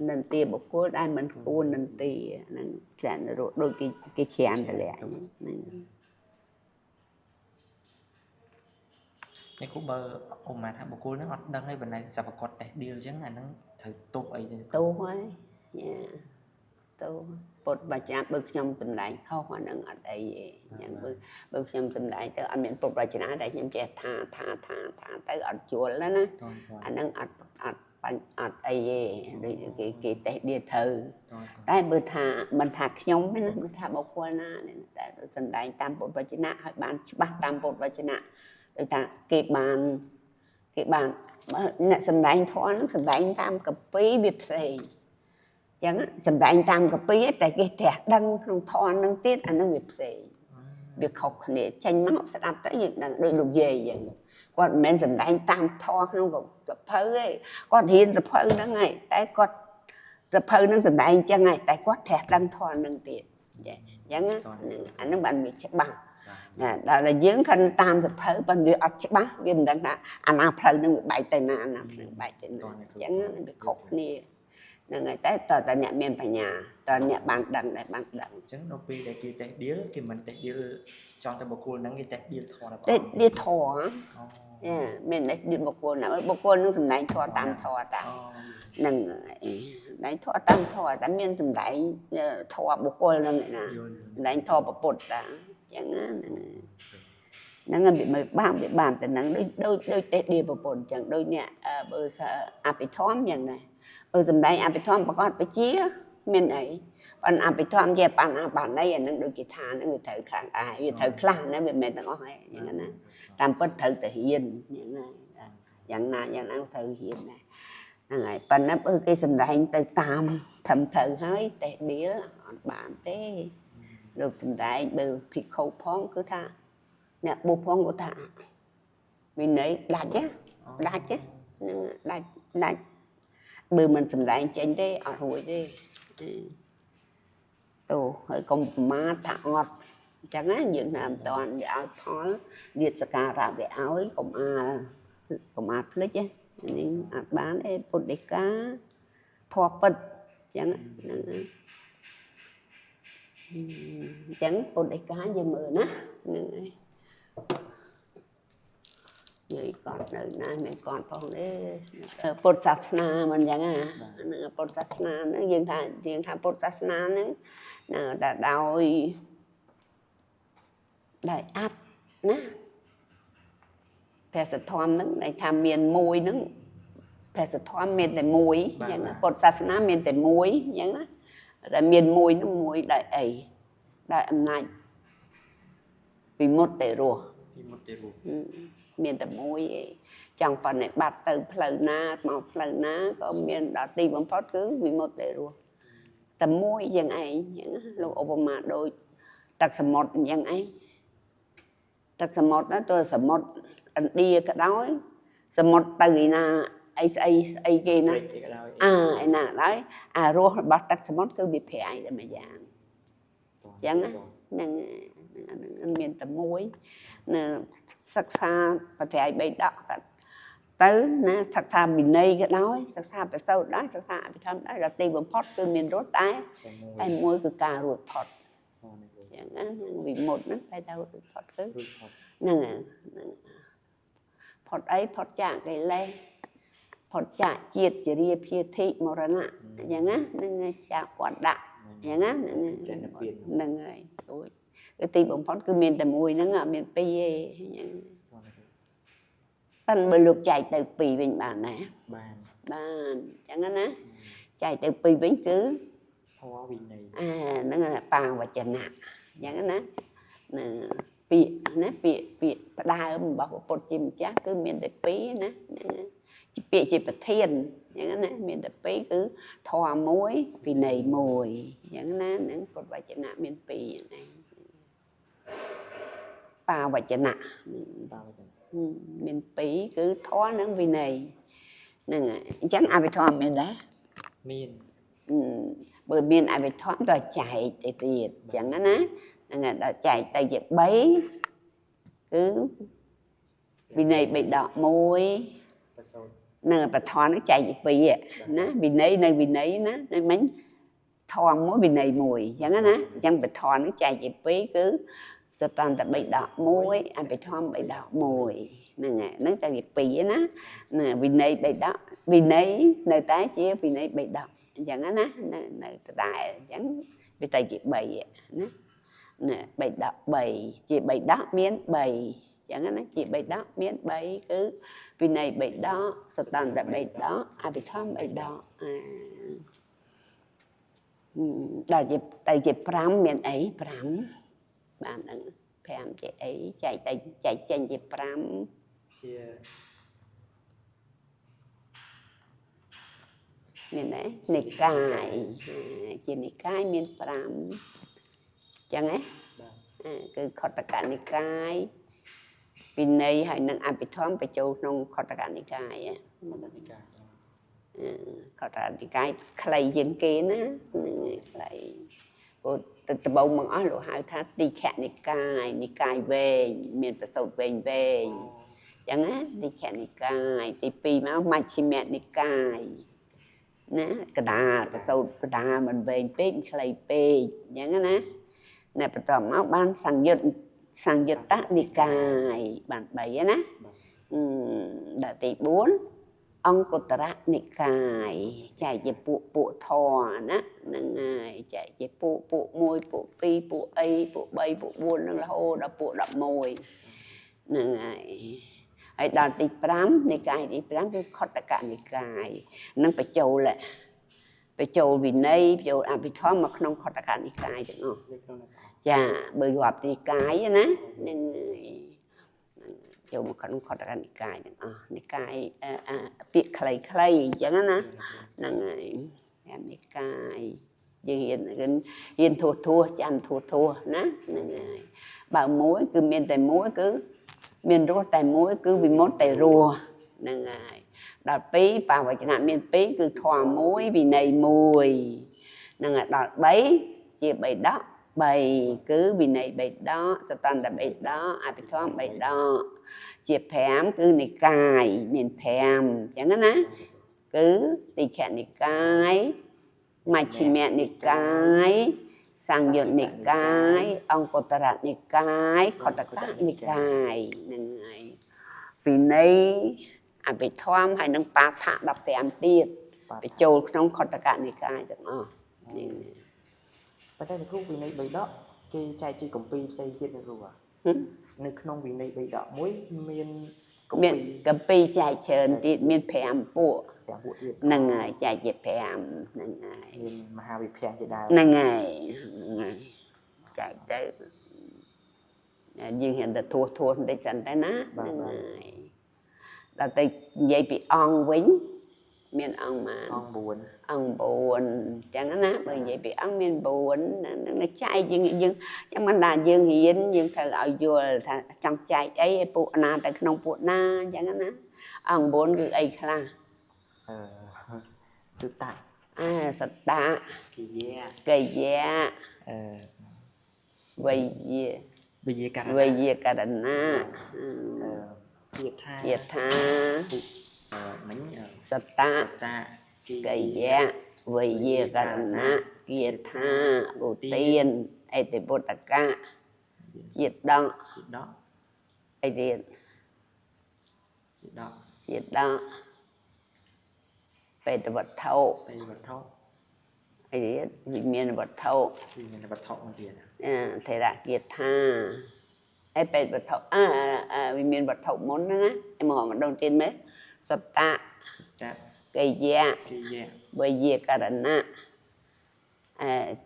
និន្ទាបុគ្គលដែលមិនគួរនិន្ទាហ្នឹងធ្លាក់នរកដូចគេច្រានតម្លាក់ហ្នឹង នេះគ្រូបើឧមាថាបុគ្គលហ្នឹងអត់ដឹងឯបណ្ណៃសពកតតេះឌីលអញ្ចឹងអាហ្នឹងត្រូវទោសអីទេ ទោសហើយយ៉ាទោសពុទ្ធបច្ចាបើខ្ញុំសម្ដែងខុសអាហ្នឹងអត់អីទេអញ្ចឹងបើខ្ញុំសម្ដែងទៅអត់មានពុទ្ធវចនៈតែខ្ញុំចេះថាថាថាថាទៅអត់ជួលណា តន់ អាហ្នឹងអត់អត់បាញ់អត់អីទេដូចគេតេះឌៀត្រូវ តន់ តែបើថាមិនថាខ្ញុំទេណាបើថាបុគ្គលណានេះតែសម្ដែងតាមពុទ្ធវចនៈឲ្យបានច្បាស់តាមពុទ្ធវចនៈដូចថាគេបានបើអ្នកសម្ដែងធម៌ហ្នឹងសម្ដែងតាមកពីវាផ្សេងអញ្ចឹងសម្ដែងតាមកពីតែគេត្រាស់ដឹងក្នុងធម៌ហ្នឹងទៀតអាហ្នឹងវាផ្សេងវាខុសគ្នាចេញមកស្ដាប់ទៅយើងដឹងដូចលោកយាយអញ្ចឹងគាត់មិនមែនសម្ដែងតាមធម៌ក្នុងសភៅទេគាត់រៀនសភៅហ្នឹងហើយតែគាត់សភៅហ្នឹងសម្ដែងអញ្ចឹងហើយតែគាត់ត្រាស់ដឹងធម៌ហ្នឹងទៀតចាអញ្ចឹងហ្នឹងអាហ្នឹងបានវាច្បាស់ណាដល់តែយើងខិនតាមសភៅប៉ុន្តែវាអត់ច្បាស់វាមិនដឹងថាអាណាផ្លូវហ្នឹងវាបែកទៅណាអាណាផ្លូវបែកទៅណាអញ្ចឹងវាខុសគ្នាហ្នឹងហើយតែតើតែអ្នកមានបញ្ញាតើអ្នកបានដឹងដែរបានដឹង អញ្ចឹងដល់ពេលដែលគេតេះឌីលគេមិនតេះឌីលចង់តែបុគ្គលហ្នឹងគេតេះឌីលធម៌ដល់ តែឌីធម៌ អូ យ៉ាមានតែឌីបុគ្គលណាបុគ្គលនឹងសម្ដែងធម៌តាមធម៌តា អូ នឹងសម្ដែងធម៌តាមធម៌តែមានសម្ដែងធម៌បុគ្គលហ្នឹងឯណា យល់ សម្ដែងធម៌ពុទ្ធតាអញ្ចឹងហ្នឹងហ្នឹងវាមិនបាបវាបានតែហ្នឹងដូចដូចដូចទេឌីប្រពន្ធអញ្ចឹងដូចអ្នកបើអភិធម្មអញ្ចឹងដែរបើសម្ដែងអភិធម្មប្រកបពជាមានអីប៉ុន្តែអភិធម្មជាបានអាបានអីអាហ្នឹងដូចគេថាហ្នឹងវាត្រូវខ្លាំងដែរវាត្រូវខ្លះណាវាមិនមែនទាំងអស់ឯងអញ្ចឹងណាតាមពិតត្រូវតែរៀនអញ្ចឹងណាយ៉ាងណាយ៉ាងណាត្រូវរៀនដែរហ្នឹងហើយប៉ុន្តែបើគេសម្ដែងទៅតាមត្រឹមត្រូវហើយតេះឌៀលអត់បានទេលោកសម្ដែងបើភិក្ខុផងគឺថាអ្នកបុផងក៏ថាវិន័យដាច់ណាដាច់ហ្នឹងដាច់ដាច់បើមិនសម្ដែងចេញទេអត់រួចទេទោហើយកុំប្រមាទថាអត់អញ្ចឹងណាយើងថាមិនតាន់វាឲ្យផលលាបសការៈវាឲ្យកុំអាលកុំអាលភ្លេចនេះអត់បានទេពុទ្ធដីកាធម៌ពិតអញ្ចឹងហ្នឹងអញ្ចឹងពុទ្ធដីកាយើងមើលណាហ្នឹងហើយនិយាយកត់នៅណាមិនកត់ផងទេពុទ្ធសាសនាមិនអញ្ចឹងណាហ្នឹងពុទ្ធសាសនាហ្នឹងយើងថាពុទ្ធសាសនាហ្នឹងណាតែដោយអត្តណាព្រះសទ្ធមហ្នឹងដែលថាមានមួយហ្នឹងព្រះសទ្ធមមានតែមួយអញ្ចឹងពុទ្ធសាសនាមានតែមួយអញ្ចឹងណាតែមានមួយហ្នឹងមួយដោយអីដោយអំណាចវិមុតតិរស វិមុតតិរស មានតែមួយឯងចង់បប្រតិបត្តិទៅផ្លូវណាមកផ្លូវណាក៏មានដល់ទីបំផុតគឺវិមុតតិរសតែមួយយ៉ាងឯងអញ្ចឹងលោកឧបមាដូចទឹកសមុទ្រអញ្ចឹងឯងទឹកសមុទ្រណាទោះសមុទ្រឥណ្ឌាក៏ដោយសមុទ្រទៅឯណាអីស្អីស្អីគេណាអាឯណាក៏ដោយអារសរបស់ទឹកសមុទ្រគឺវាប្រៃតែមួយយ៉ាងអញ្ចឹងហ្នឹងមានតែមួយណាសិក្សាបត្រៃបីដកក៏ទៅណាសិក្សាវិន័យក៏ដោយសិក្សាប្រសូតដែរសិក្សាអភិធម្មដែរដល់ទីបំផុតគឺមានរត់តែតែមួយគឺការរួចផុតអញ្ចឹងណាវិមុតហ្នឹងតែទៅរួចផុតគឺហ្នឹងផុតអីផុតចាកកិលេសផុតចាកជាតិជារាព្យាធិមរណៈអញ្ចឹងណាហ្នឹងចាកវត្តដាក់អញ្ចឹងណាហ្នឹងហើយរួចគឺទីបំផុតគឺមានតែមួយហ្នឹងអត់មានពីរទេអញ្ចឹងប៉ិនបើលោកចែកទៅពីរវិញបានណា បាន បានអញ្ចឹងណាចែកទៅពីរវិញគឺ ធម៌វិន័យ អាហ្នឹងបាវចនៈអញ្ចឹងណាណាពាក្យណាពាក្យពាក្យផ្ដើមរបស់ពុទ្ធជាម្ចាស់គឺមានតែពីរណាហ្នឹងជាពាក្យជាប្រធានអញ្ចឹងណាមានតែពីរគឺធម៌មួយវិន័យមួយអញ្ចឹងណាហ្នឹងពុទ្ធវចនៈមានពីរហ្នឹងឯងបាវចនៈមានពីរគឺធម៌និងវិន័យហ្នឹងហើយអញ្ចឹងអភិធម្មមានដែរ មាន បើមានអភិធម្មតើចែកទៅទៀតអញ្ចឹងណាហ្នឹងហើយដល់ចែកទៅជា3គឺវិន័យបិដក1 ប្រសូត នឹងបឋមហ្នឹងចែកជាពីរណាវិន័យនៅវិន័យណានៅមិញធម៌មួយវិន័យមួយអញ្ចឹងណាអញ្ចឹងបឋមហ្នឹងចែកជាពីរគឺសតន្តបិដក1អភិធម្មបិដក1ហ្នឹងហើយហ្នឹងតែជាពីរណាហ្នឹងវិន័យបិដកវិន័យនៅតែជាវិន័យបិដកអញ្ចឹងណានៅដដែលអញ្ចឹងវាតែជា3ណាណាបិដក3ជាបិដកមាន3អញ្ចឹងណាជាបិដកមាន3គឺវិន័យបិដកសតន្តបិដកអភិធម្មបិដកអាដល់ជាទៅជា5មានអី5បានហ្នឹង5ជាអីចែកទៅចែកចេញជា5ជាមានទេនិកាយជានិកាយមាន5អញ្ចឹងណាបាទគឺខតកនិកាយវិន័យហើយនឹងអភិធម្មបញ្ចូលក្នុងខតកនិកាយខតកនិកាយខតកនិកាយខ្លីជាងគេណាហ្នឹងខ្លីព្រោះទៅដំបូងមកអស់លោកហៅថាទីខនិកាយនិកាយវែងមានប្រសូតវែងវែងអញ្ចឹងណាទីខនិកាយទី2មកមជ្ឈិមនិកាយណាកដាលប្រសូតកដាលមិនវែងពេកខ្លីពេកអញ្ចឹងណាណែបន្តមកបានសង្យុត្តសង្យុត្តនិកាយបាន3ណាដល់ទី4អង្គតរនិកាយចែកជាពួកពួកធរណាហ្នឹងហើយចែកជាពួកពួក1ពួក2ពួកអីពួក3ពួក4ហ្នឹងរហូតដល់ពួក11ហ្នឹងហើយហើយដល់ទី5និកាយទី5គឺខតកនិកាយនឹងបញ្ចូលវិន័យបញ្ចូលអភិធម្មមកក្នុងខតកនិកាយទាំងអស់ចាបើរាប់និកាយណាហ្នឹងហើយចូលមកក្នុងខតកនិកាយទាំងអស់និកាយពាក្យខ្លីៗអញ្ចឹងណាហ្នឹងហើយតាមនិកាយយើងរៀនធួសចាំធួសណាហ្នឹងហើយបើមួយគឺមានតែមួយគឺមានរស់តែមួយគឺវិមុតតែរស់ហ្នឹងហើយដល់2បាវចនៈមាន2គឺធម៌មួយវិន័យមួយហ្នឹងហើយដល់3ជាបិដក3គឺវិន័យបិដកសតន្តបិដកអភិធម្មបិដកជា5គឺនិកាយមាន5អញ្ចឹងណាគឺទីខនិកាយមជ្ឈិមនិកាយសង្យុត្តនិកាយអង្គតរនិកាយខតកនិកាយហ្នឹងហើយវិន័យអភិធម្មហើយនឹងបាថៈ15ទៀតបញ្ចូលក្នុងខតកនិកាយទាំងអស់នេះប៉ុន្តែលោកគ្រូវិន័យបិដកគេចែកជាគម្ពីរផ្សេងទៀតលោកគ្រូនៅក្នុងវិន័យបិដកមួយមានគម្ពីរចែកច្រើនទៀតមាន5ពួក5ពួកទៀតហ្នឹងហើយចែកជា5ហ្នឹងហើយមានមហាវិភាគជាដើមហ្នឹងហើយចែកទៅយើងហ៊ានតែធួសបន្តិចសិនតែណាហ្នឹងហើយដល់ទៅនិយាយពីអង្គវិញមានអង្គម៉ានអង្គ4អង្គ4អញ្ចឹងណាបើនិយាយពីអង្គមាន4ហ្នឹងចែកយើងចឹងមិនថាយើងរៀនយើងត្រូវឲ្យយល់ថាចង់ចែកអីឲ្យពួកណាទៅក្នុងពួកណាអញ្ចឹងណាអង្គ4គឺអីខ្លះសុតៈសតៈកិយៈកិយៈវេយាវេយាករណៈវេយាករណៈគាថាគាថាមិញសតៈសតៈកិយៈវេយាករណៈគាថាឧទានអតិបុតកៈជាដកជាដកអីទៀតជាដកជាដកបេតវត្ថុបេតវត្ថុអីទៀតវិមានវត្ថុវិមានវត្ថុមកទៀតថេរគាថាអីបេតវត្ថុវិមានវត្ថុមុនណាឯមកម្ដងទៀតមើលសតៈសតៈកិយៈកិយៈវេយាករណៈ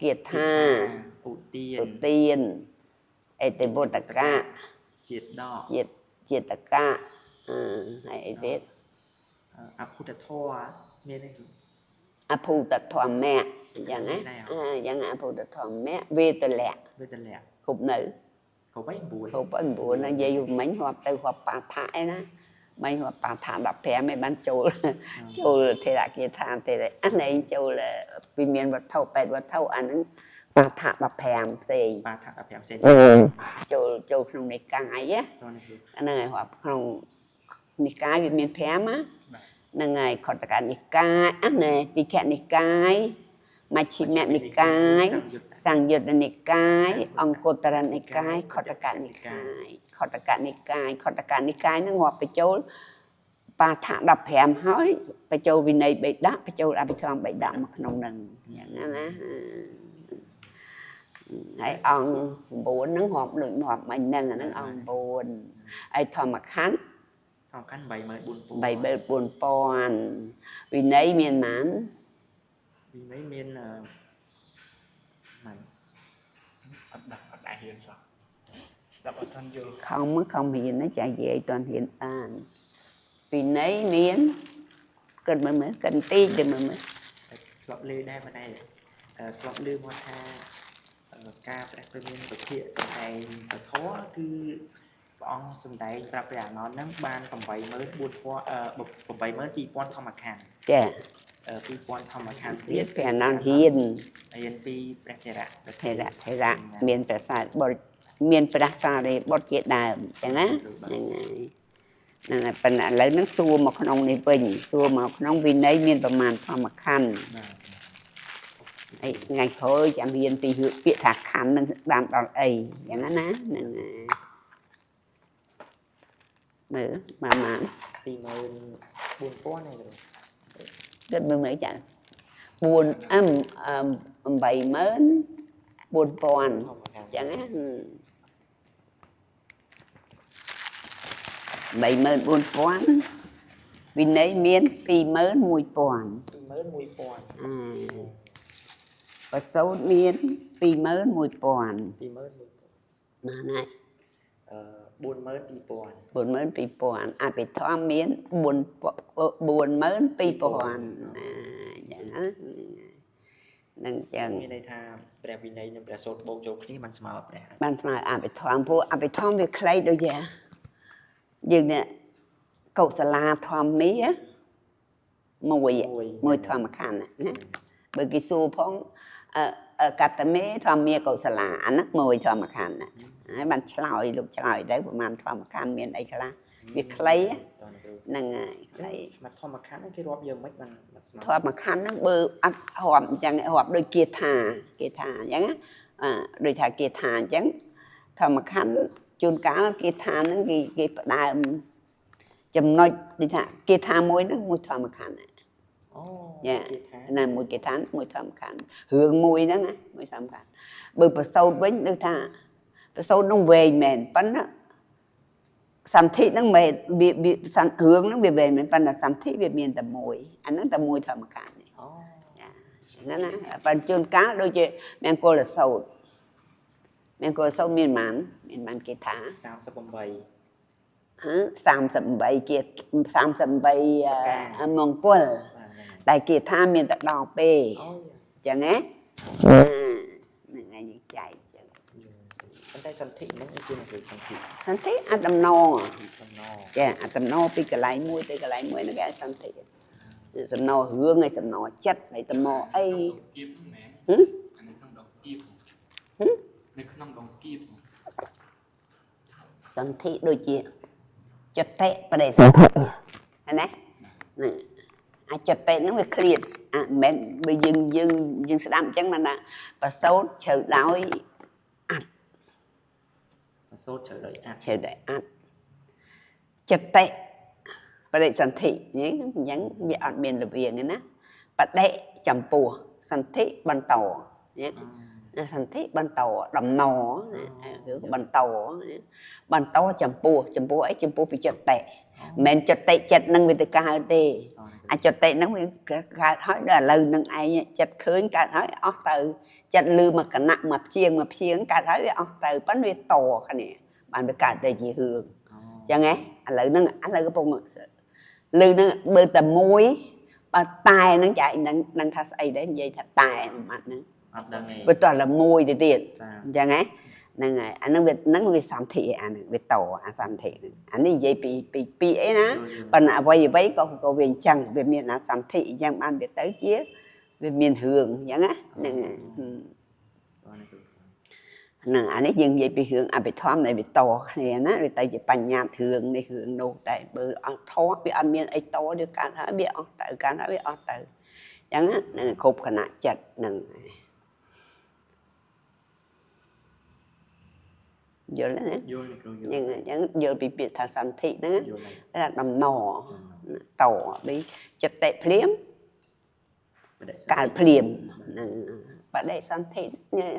គាថាឧទានឧទានអតិបុតកៈជាដកជាតកៈហើយអីទៀតអភូតធម៌មានទេអភូតធម្មៈអញ្ចឹងណាអញ្ចឹងអភូតធម្មៈវេទលៈវេទលៈគ្រប់នៅគ្រប់ហើយ9គ្រប់ហើយ9ណានិយាយមិញរាប់ទៅរាប់បាថៈឯណាមិញរាប់បាថៈ15ឯបានចូលចូលថេរគាថាថេរអានេះចូលវិមានវត្ថុ8វត្ថុអាហ្នឹងបាថៈ15ផ្សេងបាថៈ15ផ្សេងចូលក្នុងនិកាយណាអាហ្នឹងហើយរាប់ក្នុងនិកាយវាមាន5ណា ហ្នឹងហើយខុទ្ទកនិកាយអាណែទីខនិកាយមជ្ឈិមនិកាយសង្យុត្តនិកាយអង្គតរនិកាយខុទ្ទកនិកាយខុទ្ទកនិកាយខុទ្ទកនិកាយហ្នឹងរាប់បញ្ចូលបាថ15ហើយបញ្ចូលវិន័យបិដកបញ្ចូលអភិធម្មបិដកមកក្នុងហ្នឹងយ៉ាងណាណាហើយអង្គ9ហ្នឹងរាប់ដូចរាប់មិញហ្នឹងអាហ្នឹងអង្គ9ហើយធម្មខណ្ឌ ធម្មខណ្ឌ84000 84000វិន័យមានប៉ុន្មានវិន័យមានប៉ុន្មាន អត់ដឹងអត់ដែររៀនសោះស្ដាប់អត់ទាន់យល់ ខំខំរៀនណាចានិយាយទាន់រៀនបានវិន័យមានគិតមើលមើលគិតតិចទៅមើលមើល ធ្លាប់ឮដែរប៉ុន្តែធ្លាប់ឮមកថាការព្រះពុទ្ធមានពធសម្ដែងពធគឺព្រះអង្គសម្ដែងប្រាប់ព្រះអានន្ទហ្នឹងបាន84000 82000ធម្មខណ្ឌ ចា 2000ធម្មខណ្ឌ ទៀ ទៀត តព្រះអានន្ទហ៊ាន រៀនពីព្រះថេរៈ ថេរៈថេរៈមានព្រះសាបុត្រមានព្រះសារីបុត្រជាដើមអញ្ចឹងណាហ្នឹងហើយហ្នឹងហើយប៉ុន្តែឥឡូវហ្នឹងសួរមកក្នុងនេះវិញសួរមកក្នុងវិន័យមានប្រមាណធម្មខណ្ឌ បាទ អីថ្ងៃក្រោយចាំរៀនពីរឿងពាក្យថាខណ្ឌនឹងបានដល់អីអញ្ចឹងណាហ្នឹងហើយមើលប្រមាណ 24000ហ្នឹងគ្រូ គិតមើលមើលចា4អឹម84000 ធម្មខណ្ឌ ចឹងណា84000វិន័យមាន21000 21000 អឺប្រសូតមាន21000 21000 បានហើយ អឺ42000 42000អភិធម្មមាន4 42000ណាចឹងណានឹងចឹង មានន័យថាព្រះវិន័យនិងព្រះសូត្របូកចូលគ្នាបានស្មើព្រះ បានស្មើអភិធម្មព្រោះអភិធម្មវាខ្លីដូចជាយើងនេះកុសលាធម្មាមួយមួយធម្មខណ្ឌណាបើគេសួរផងអឺកតមេធម្មាកុសលាអាហ្នឹងមួយធម្មខណ្ឌណាហើយបានឆ្លើយលោកឆ្លើយទៅប្រហែលធម្មខណ្ឌមានអីខ្លះវាខ្លី តើគ្រូ ហ្នឹងហើយខ្លី ស្មាធម្មខណ្ឌហ្នឹងគេរាប់យកមិនបានស្មើ ធម្មខណ្ឌហ្នឹងបើអត់រាប់អញ្ចឹងរាប់ដូចគាថាគេថាអញ្ចឹងណាអឺដូចថាគាថាអញ្ចឹងធម្មខណ្ឌជួនកាលគាថាហ្នឹងគេគេផ្ដើមចំណុចដូចថាគាថាមួយហ្នឹងមួយធម្មខណ្ឌ អូ យ៉ា គេថា ណាមួយគាថាមួយធម្មខណ្ឌរឿងមួយហ្នឹងណាមួយធម្មខណ្ឌបើប្រសូតវិញដូចថាប្រសូតហ្នឹងវែងមែនប៉ុន្តែសន្ធិហ្នឹងមិនវាវាសន្ធរឿងហ្នឹងវាវែងមែនប៉ុន្តែសន្ធិវាមានតែមួយអាហ្នឹងតែមួយធម្មខណ្ឌទេ អូ ហ្នឹងណាប៉ុន្តែជួនកាលដូចជាមង្គលសោតមង្គលសោតមានប៉ុន្មានមានប៉ុន្មានគេថា 38 ហ៎38គេ38មង្គល បាទហ្នឹងហើយ តែគេថាមានតែ10ទេ អូ ចឹងណាហ្នឹងឯងយើងចែកចឹង ប៉ុន្តែសន្ធិហ្នឹងគឺនឹងសន្ធិ សន្ធិអាតំណង តំណ ចាអាតំណពីកន្លែងមួយទៅកន្លែងមួយហ្នឹងគេហៅសន្ធិតំណរឿងហើយតំណចិត្តហើយតំណអី ដងគៀបហ្នឹងមែន ហឹម អានៅក្នុងដងគៀប ហឹម នៅក្នុងដងគៀប សន្ធិដូចជាចតិបដិសន្ធិហ្នឹងណាហ្នឹងអាចតិហ្នឹងវាឃ្លាតអាមិនមែនបើយើងយើងយើងស្ដាប់អញ្ចឹងបានថាប្រសូតជ្រៅដោយ សូត្រជ្រៅដោយអាត់ ជ្រៅដោយអត្តចតិបដិសន្ធិហ្នឹងអញ្ចឹងវាអត់មានរវាងទេណាបដិចំពោះសន្ធិបន្តណាណាសន្ធិបន្តដំណណាគឺបន្តណាបន្តចំពោះចំពោះអីចំពោះពីចតិមិនមែនចតិចិត្តនឹងវាទៅកើតទេអាចតិហ្នឹងវាកើតហើយដល់ឥឡូវនឹងឯងចិត្តឃើញកើតហើយអស់ទៅចិត្តលឺមកគណៈមកព្យាងមកព្យាងកើតហើយវាអស់ទៅប៉ុន្តែវាតគ្នាបានវាកើតទៅជារឿង ចឹងហ៎ឥឡូវហ្នឹងឥឡូវកំពុងលឺហ្នឹងបើតែមួយបើតែហ្នឹងចែកនឹងនឹងថាស្អីដែរនិយាយថាតែមួយម៉ាត់ហ្នឹង អត់ដឹងទេ បើតោះតែមួយទៅទៀត បាទ អញ្ចឹងហ៎ហ្នឹងហើយអាហ្នឹងវាហ្នឹងវាសន្ធិឯអាហ្នឹងវាតអាសន្ធិហ្នឹងអានេះនិយាយពីពីពីអីណាប៉ុន្តែអ្វីអ្វីក៏ក៏វាអញ្ចឹងវាមានអាសន្ធិអញ្ចឹងបានវាទៅជាវាមានរឿងអញ្ចឹងណាហ្នឹងហើយហឹម តោះនេះគ្រូ ហ្នឹងអានេះយើងនិយាយពីរឿងអភិធម្មដែលវាតគ្នាណាវាទៅជាបញ្ញត្តិរឿងនេះរឿងនោះតែបើអត់ធម៌វាអត់មានអីតវាកើតហើយវាអស់ទៅកើតហើយវាអស់ទៅអញ្ចឹងហ្នឹងគ្រប់គណៈចិត្តហ្នឹងយល់ទេណា យល់គ្រូយល់ អញ្ចឹងយល់ពីពាក្យថាសន្ធិហ្នឹង យល់ហើយ ថាតំណតពីចិត្តតិភ្លាមកើតភ្លាមហ្នឹងបដិសន្ធិ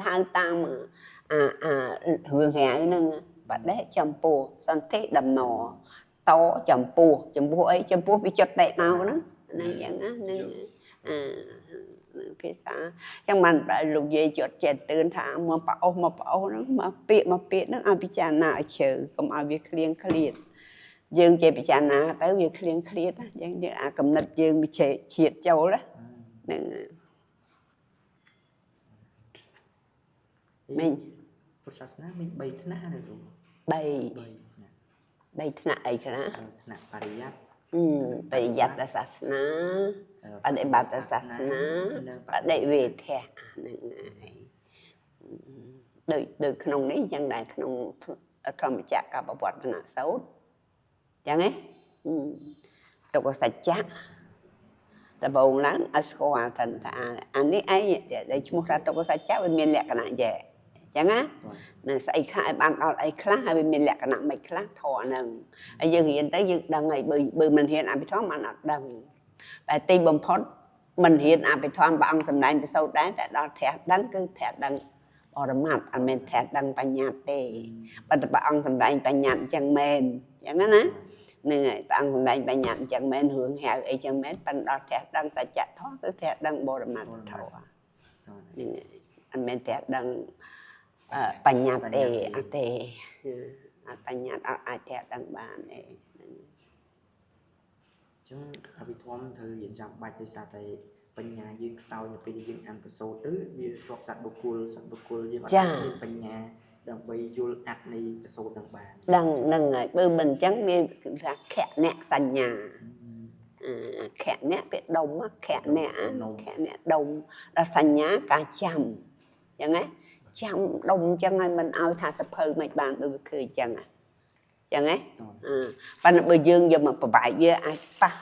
ហៅតាមអាអារឿងរ៉ាវហ្នឹងបដិចំពោះសន្ធិតំណតចំពោះចំពោះអីចំពោះពីចិត្តតិមកហ្នឹងហ្នឹងអញ្ចឹងណាហ្នឹងអាភាសាចឹងបានលោកយាយជត់ចេះទឿនថាមកប្អូសមកប្អូសហ្នឹងមកពាក្យមកពាក្យហ្នឹងឲ្យពិចារណាឲ្យជ្រៅកុំឲ្យវាឃ្លៀងឃ្លាតយើងចេះពិចារណាទៅវាឃ្លៀងឃ្លាតយើងអាកំណត់យើងវាជាតិចូលហ្នឹងមិញ ពុទ្ធសាសនាមាន3ថ្នាក់ណាគ្រូ 3 3ថ្នាក់អីខ្លះ ថ្នាក់បរិយត្តិ បរិយត្តិសាសនាបដិបត្តិសាសនាបដិវេធៈហ្នឹងហើយដូចក្នុងនេះអញ្ចឹងដែរក្នុងធម្មចក្រកបវត្តនសោតអញ្ចឹងហ៎ទុក្ខសច្ចៈដំបូងឡើងឲ្យស្គាល់ថាអានេះឯងដែលឈ្មោះថាទុក្ខសច្ចៈវាមានលក្ខណៈយ៉ែអញ្ចឹងណានឹងស្អីខ្លះឲ្យបានដល់អីខ្លះហើយវាមានលក្ខណៈមិនខ្លះធម៌ហ្នឹងហើយយើងរៀនទៅយើងដឹងហើយបើមិនរៀនអភិធម្មបានអត់ដឹងតែទីបំផុតមិនរៀនអភិធម្មព្រះអង្គសម្ដែងប្រសូតដែរតែដល់ត្រាស់ដឹងគឺត្រាស់ដឹងបរមត្តអត់មែនត្រាស់ដឹងបញ្ញត្តិទេប៉ុន្តែព្រះអង្គសម្ដែងបញ្ញត្តិអញ្ចឹងមែនអញ្ចឹងណាហ្នឹងហើយព្រះអង្គសម្ដែងបញ្ញត្តិអញ្ចឹងមែនរឿងហៅអីចឹងមែនប៉ុន្តែដល់ត្រាស់ដឹងសច្ចធម៌គឺត្រាស់ដឹងបរមត្តធម៌ហ្នឹងហើយអត់មែនត្រាស់ដឹងបញ្ញត្តិទេអត់ទេអត់បញ្ញត្តិអត់អាចត្រាស់ដឹងបានទេ អញ្ចឹងអភិធម្មត្រូវរៀនចាំបាច់ដោយសារតែបញ្ញាយើងខ្សោយនៅពេលដែលយើងអានប្រសូតទៅវាជាប់សត្វបុគ្គលសត្វបុគ្គលយើងអត់មានបញ្ញាដើម្បីយល់អត្ថនៃប្រសូតនឹងបានដឹងហ្នឹងហើយបើមិនអញ្ចឹងវាគឺថាខណៈសញ្ញាខណៈពាក្យដុំខណៈខណៈដុំដល់សញ្ញាការចាំអញ្ចឹងណាចាំដុំអញ្ចឹងហើយមិនឲ្យថាសភៅមិនបានដូចវាឃើញអញ្ចឹងអញ្ចឹងហ៎ប៉ុន្តែបើយើងយកមកប្របែកវាអាចប៉ះ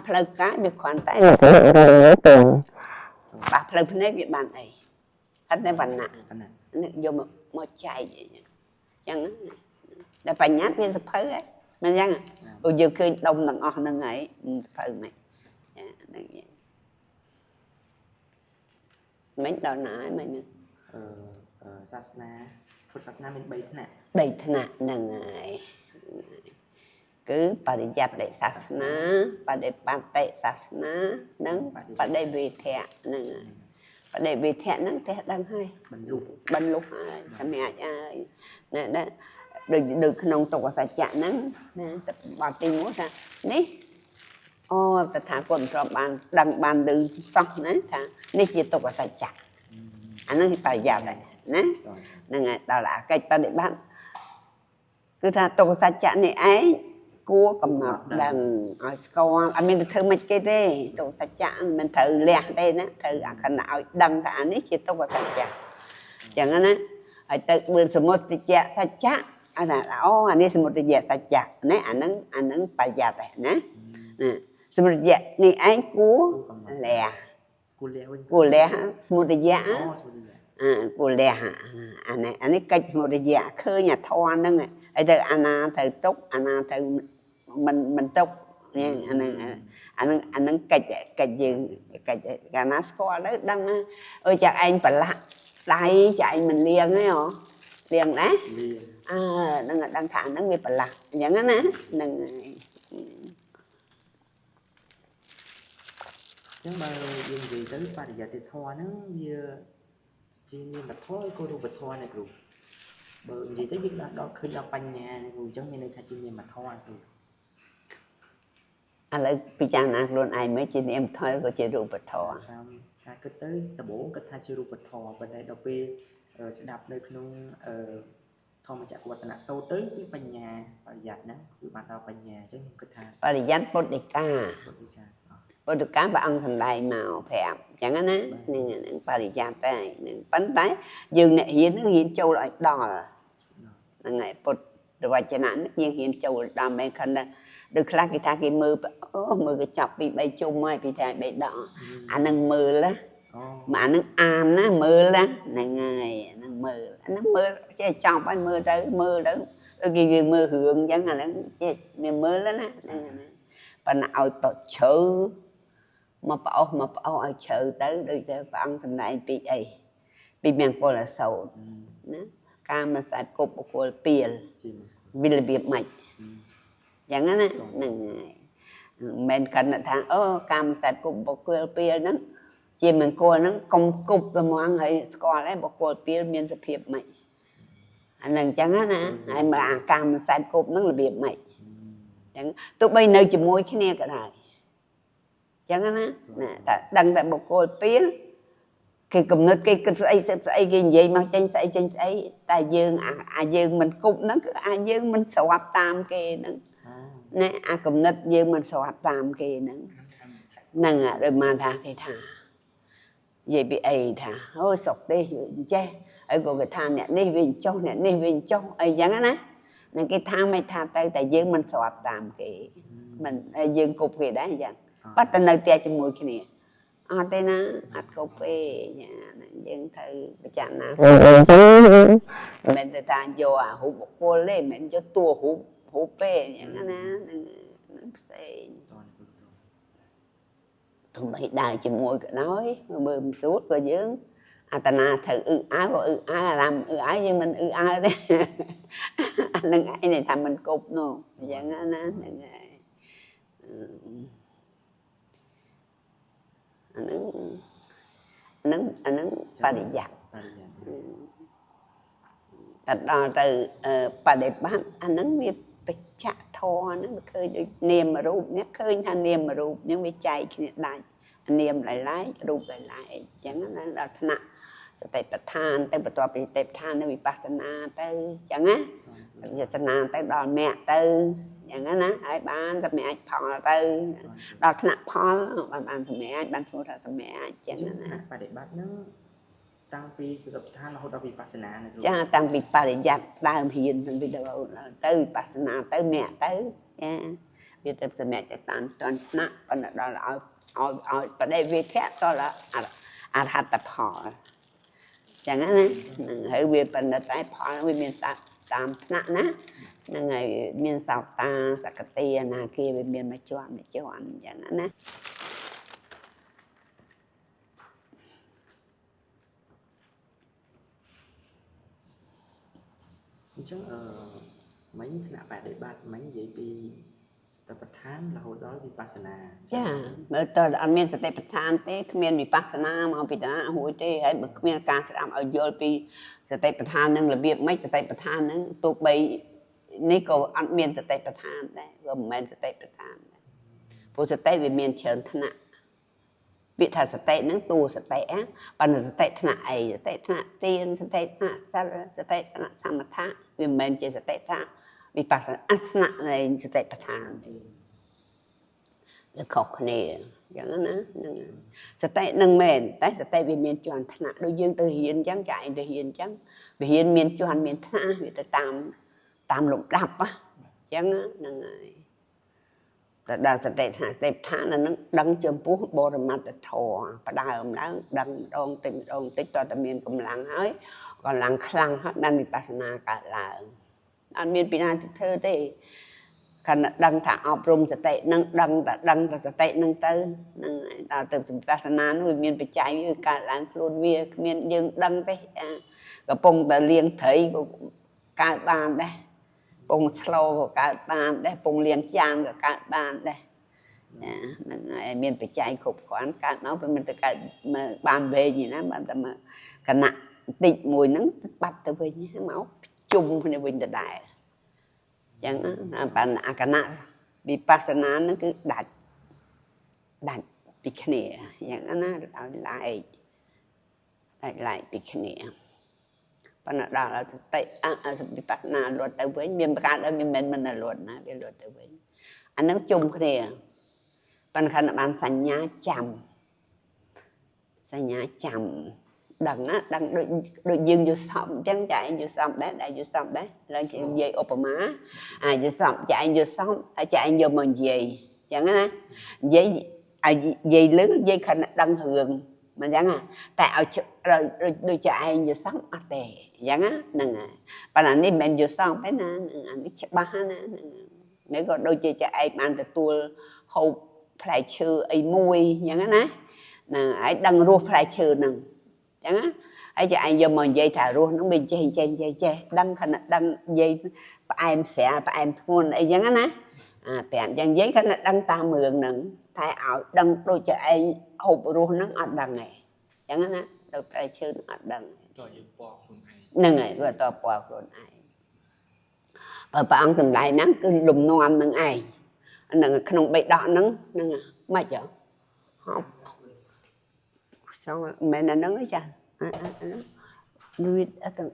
ផ្លូវកាយវាគ្រាន់តែប៉ះផ្លូវភ្នែកវាបានអីអត់តែវណ្ណៈនេះយកមកចែកអញ្ចឹងតែបញ្ញត្តិមានសភៅហ៎មិនអញ្ចឹងព្រោះយើងឃើញដុំទាំងអស់ហ្នឹងហើយសភៅហ្នឹងហ្នឹងមិនដល់ណាហើយមិនហ្នឹង សាសនាពុទ្ធសាសនាមាន3ថ្នាក់3ថ្នាក់ហ្នឹងហើយគឺបរិយត្តិសាសនាបដិបត្តិសាសនានិងបដិវេធៈហ្នឹងហើយបដិវេធៈហ្នឹងចេះដឹងហើយបន្លុះហើយសម្រាប់ហើយណាដូចក្នុងទុក្ខសច្ចៈហ្នឹងណាបទទី1ថានេះអូតថាគតមិនធ្លាប់បានដឹងបានឮសោះណាថានេះជាទុក្ខសច្ចៈអាហ្នឹងបរិយត្តិហើយណាហ្នឹងហើយដល់អាកិច្ចបដិបត្តិគឺថាទុក្ខសច្ចៈនេះឯងគួរកំណត់ដឹងឲ្យស្គាល់អត់មានទៅធ្វើមិនគេទេទុក្ខសច្ចៈមិនត្រូវលះទេណាត្រូវអាខណៈឲ្យដឹងថាអានេះជាទុក្ខសច្ចៈអញ្ចឹងណាហើយទៅបឿនសមុទយសច្ចៈអាណាអូអានេះសមុទយសច្ចៈណាអាហ្នឹងបរិយត្តិឯណាណាសមុទយៈនេះឯងគួរលះគួរលះវិញគួរលះសមុទយៈអាគួរលះអានេះកិច្ចសមុទយៈឃើញអាធម៌ហ្នឹងហើយទៅអាណាត្រូវទុកអាណាត្រូវមិនទុកនេះអាហ្នឹងកិច្ចយើងកិច្ចកាលណាស្គាល់ទៅដឹងអើចាក់ឯងប្រឡាក់ដៃចាក់ឯងមិនលាងទេហ៎លាងណាអើហ្នឹងដឹងថាហ្នឹងវាប្រឡាក់អញ្ចឹងណាហ្នឹងហើយ អញ្ចឹងបើយើងនិយាយទៅបរិយត្តិធម៌ហ្នឹងវាជានាមធម៌ឬក៏រូបធម៌ណាគ្រូបើនិយាយទៅយើងដល់ឃើញដល់បញ្ញាណាគ្រូអញ្ចឹងមានន័យថាជានាមធម៌គ្រូ ឥឡូវពិចារណាខ្លួនឯងមើលជានាមធម៌ក៏ជារូបធម៌ តាមការគិតទៅដំបូងគិតថាជារូបធម៌ប៉ុន្តែដល់ពេលស្ដាប់នៅក្នុងធម្មចក្រវត្តនសូត្រទៅគឺបញ្ញាបរិយត្តិហ្នឹងគឺបានដល់បញ្ញាអញ្ចឹងខ្ញុំគិតថា បរិយត្តិពុទ្ធដីកា ពុទ្ធកាលព្រះអង្គសម្ដែងមកប្រាប់អញ្ចឹងណានឹងបរិយ័តតែនឹងប៉ុន្តែយើងអ្នករៀននឹងរៀនចូលឲ្យដល់ហ្នឹងហើយពុទ្ធវចនៈនេះយើងរៀនចូលដល់មិនខិនណាដូចខ្លះគេថាគេមើលអូមើលកញ្ចប់ពី3ជុំហើយពីតែ3ដកអានឹងមើលណាមកអានឹងអានណាមើលណាហ្នឹងហើយអានឹងមើលអានឹងមើលចេះចប់ហើយមើលទៅមើលទៅដូចគេយើងមើលរឿងអញ្ចឹងអានឹងចេះមានមើលណាហ្នឹងប៉ុន្តែឲ្យតជ្រៅមកប្អូសមកប្អូសឲ្យជ្រៅទៅដូចទៅព្រះអង្គសម្ដែងពីអីពីមង្គលសោតណាការមិនស្អាតគប់បុគ្គលពីលវារបៀបម៉េចយ៉ាងណាហ្នឹងហើយមិនកាន់ថាអូកម្មសែតគប់បុគ្គលពីលហ្នឹងជាមង្គលហ្នឹងកុំគប់ហ្មងហើយស្គាល់ហើយបុគ្គលពីលមានសភាពម៉េចអាហ្នឹងអញ្ចឹងណាហើយមកអាកម្មសែតគប់ហ្នឹងរបៀបម៉េចអញ្ចឹងទោះបីនៅជាមួយគ្នាក៏ដោយអញ្ចឹងណាណាតែដឹងតែបុគ្គលពីលគេកំណត់គេគិតស្អីស្អីគេនិយាយមកចេញស្អីចេញស្អីតែយើងអាយើងមិនគប់ហ្នឹងគឺអាយើងមិនស្រាប់តាមគេហ្នឹងណែអាកំណត់យើងមិនស្រាប់តាមគេហ្នឹងហ្នឹងដូចមកថាគេថានិយាយពីអីថាអូសុកទេអញ្ចេះហើយក៏គេថាអ្នកនេះវាអញ្ចោះអ្នកនេះវាអញ្ចោះអីចឹងណានឹងគេថាមិនថាទៅតែយើងមិនស្រាប់តាមគេមិនយើងគប់គេដែរអញ្ចឹងប៉ុន្តែនៅផ្ទះជាមួយគ្នាអត់ទេណាអត់គប់ទេយើងត្រូវពិចារណាមិនទៅថាយកអារូបបុគ្គលទេមិនយកតួរូបរូបទេអញ្ចឹងណានឹងផ្សេងទោះបីដើរជាមួយក៏ដោយមើលមិនស្រួលក៏យើងអត្តនាត្រូវអ៊ឺអើក៏អ៊ឺអើអារម្មណ៍អ៊ឺអើយើងមិនអ៊ឺអើទេអានឹងឯងថាមិនគប់នោះអញ្ចឹងណាហ្នឹងហើយអាហ្នឹងអាហ្នឹងបរិយ័តតែដល់ទៅបដិបត្តិអាហ្នឹងវាបច្ចៈធម៌ហ្នឹងវាឃើញដូចនាមរូបនេះឃើញថានាមរូបហ្នឹងវាចែកគ្នាដាច់នាមឡែករូបឡែកអញ្ចឹងណាដល់ថ្នាក់សតិប្បដ្ឋានទៅបន្ទាប់ពីសតិប្បដ្ឋានទៅវិបស្សនាទៅអញ្ចឹងណាវិបស្សនាទៅដល់មគ្គទៅអញ្ចឹងណាហើយបានសម្រេចផលទៅដល់ថ្នាក់ផលបានសម្រេចបានឈ្មោះថាសម្រេចអញ្ចឹងណាបដិបត្តិហ្នឹងតាំងពីសតិប្បដ្ឋានរហូតដល់វិបស្សនាណាគ្រូចាតាំងពីបរិយ័តដើមរៀនតាំងពីទៅវិបស្សនាទៅមគ្គទៅចាវាទៅសម្រេចទៅតាមតន់ថ្នាក់ប៉ុន្តែដល់ឲ្យឲ្យបដិវិធៈដល់អរហត្តផលចឹងណាហ្នឹងហើយវាប៉ុន្តែផលវាមានតាមថ្នាក់ណាហ្នឹងហើយមានសោតាសកតិអនាគាវាមានមួយជាន់មួយជាន់អញ្ចឹងណាអញ្ចឹងមិញថ្នាក់បដិបត្តិមិញនិយាយពីសតិប្បដ្ឋានរហូតដល់វិបស្សនាចាមើលតើអត់មានសតិប្បដ្ឋានទេគ្មានវិបស្សនាមកពីតារួចទេហើយបើគ្មានការស្ដាប់ឲ្យយល់ពីសតិប្បដ្ឋាននឹងរបៀបម៉េចសតិប្បដ្ឋាននឹងទោះបីនេះក៏អត់មានសតិប្បដ្ឋានដែរវាមិនមែនសតិប្បដ្ឋានដែរព្រោះសតិវាមានច្រើនថ្នាក់ពាក្យថាសតិនឹងតួសតិណាប៉ុន្តែសតិថ្នាក់អីសតិថ្នាក់ទានសតិថ្នាក់សិលសតិថ្នាក់សមថៈវាមិនមែនជាសតិថ្នាក់វិបស្សនាថ្នាក់នៃសតិប្បដ្ឋានទេវាខុសគ្នាអញ្ចឹងណាហ្នឹងសតិនឹងមែនតែសតិវាមានជាន់ថ្នាក់ដូចយើងទៅរៀនអញ្ចឹងចាឯងទៅរៀនអញ្ចឹងវារៀនមានជាន់មានថ្នាក់វាទៅតាមតាមលំដាប់អញ្ចឹងហ្នឹងហើយតែដល់សតិថ្នាក់សតិប្បដ្ឋានហ្នឹងដឹងចំពោះបរមត្តធម៌ផ្ដើមឡើងដឹងម្ដងតិចម្ដងតិចតើតែមានកម្លាំងហើយកម្លាំងខ្លាំងហើយបានវិបស្សនាកើតឡើងអត់មានពីណាទៅធ្វើទេខណៈដឹងថាអប់រំសតិនឹងដឹងតែដឹងតែសតិនឹងទៅនឹងដល់ទៅវិបស្សនានោះវាមានបច្ច័យវាកើតឡើងខ្លួនវាគ្មានយើងដឹងទេកំពុងតែលៀងត្រីក៏កើតបានដែរពងស្លក៏កើតបានដែរពងលៀងចានក៏កើតបានដែរណាហ្នឹងហើយមានបច្ច័យគ្រប់គ្រាន់កើតមកវាមិនទៅកើតបានវែងណាបានតែមកគណៈតិចមួយហ្នឹងបាត់ទៅវិញមកជុំគ្នាវិញដដែលអញ្ចឹងបានអាគណៈវិបស្សនាហ្នឹងគឺដាច់ដាច់ពីគ្នាអញ្ចឹងណាដល់ឡែកដាច់ឡែកពីគ្នាប៉ុន្តែដល់សតិវិបស្សនាលត់ទៅវិញមានកើតឲ្យមិនមែនមិនលត់ណាវាលត់ទៅវិញអាហ្នឹងជុំគ្នា ប៉ុន្តែខណៈបានសញ្ញាចាំសញ្ញាចាំដឹងណាដឹងដូចដូចយើងយល់សពអញ្ចឹងចាឯងយល់សពដែរដែរយល់សពដែរឡើងជានិយាយឧបមាអាយល់សពចាឯងយល់សពហើយចាឯងយកមកនិយាយអញ្ចឹងណានិយាយឲ្យនិយាយលឺនិយាយខណៈដឹងរឿងមិនអញ្ចឹងណាតែឲ្យដូចដូចចាឯងយល់សពអត់ទេអញ្ចឹងណាហ្នឹងហើយប៉ុន្តែនេះមិនមែនយល់សពទេណាហ្នឹងអានេះច្បាស់ណាហ្នឹងនេះក៏ដូចជាចាឯងបានទទួលហូបផ្លែឈើអីមួយអញ្ចឹងណាហ្នឹងហើយដឹងរសផ្លែឈើហ្នឹងអញ្ចឹងណាហើយចាឯងយកមកនិយាយថារសហ្នឹងវាចេះចេះចេះចេះដឹងខណៈដឹងនិយាយផ្អែមស្រាលផ្អែមធ្ងន់អីចឹងណាអាប្រាប់អញ្ចឹងនិយាយខណៈដឹងតាមរឿងហ្នឹងតែឲ្យដឹងដូចជាឯងហូបរសហ្នឹងអត់ដឹងទេអញ្ចឹងណាដូចផ្លែឈើហ្នឹងអត់ដឹង តើយើងពណ៌ខ្លួនឯង ហ្នឹងហើយវាតពណ៌ខ្លួនឯងបើព្រះអង្គសម្ដែងហ្នឹងគឺលំនាំនឹងឯងហ្នឹងក្នុងបេដកហ្នឹងហ្នឹងមិនហ៎ហប់ចង់មិនមែនអាហ្នឹងទេចាអាហ្នឹងវាអត់